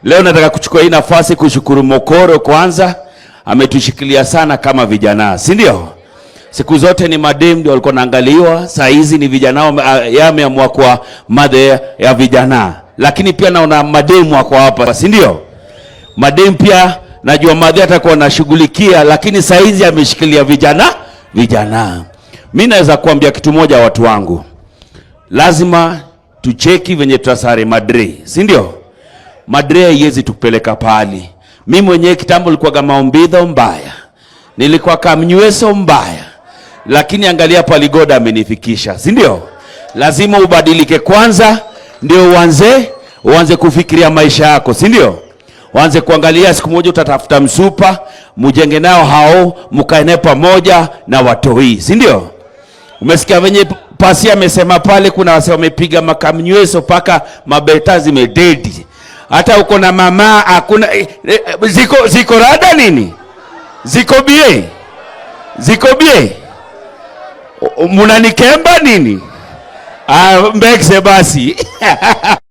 Leo nataka kuchukua hii nafasi kushukuru Mokoro kwanza, ametushikilia sana kama vijana, si ndio? Siku zote ni madem ndio walikuwa naangaliwa, saa hizi ni vijana yameamua kuwa madhe ya vijana, lakini pia naona mademu wako hapa, si ndio? Madem pia najua madhe atakuwa anashughulikia, lakini saa hizi ameshikilia vijana vijana. Mi naweza kuambia kitu moja, watu wangu, lazima tucheki venye tutasare madre, si ndio? Madre haiwezi tupeleka pahali. Mi mwenyewe kitambo nilikuwa maombidho mbaya, nilikuwa kamnyweso mbaya, lakini angalia pali God amenifikisha, si ndio? Lazima ubadilike kwanza, ndio uanze kufikiria maisha yako, si ndio? Uanze kuangalia siku moja utatafuta msupa, mujenge nao hao, mkae naye pamoja na watoi, si ndio? Umesikia venye pasi amesema pale, kuna wase wamepiga makamnyweso paka mabeta zimededi, hata uko na mama hakuna ziko rada nini, ziko bie, ziko bie, munanikemba nini? Ah, mbekse basi.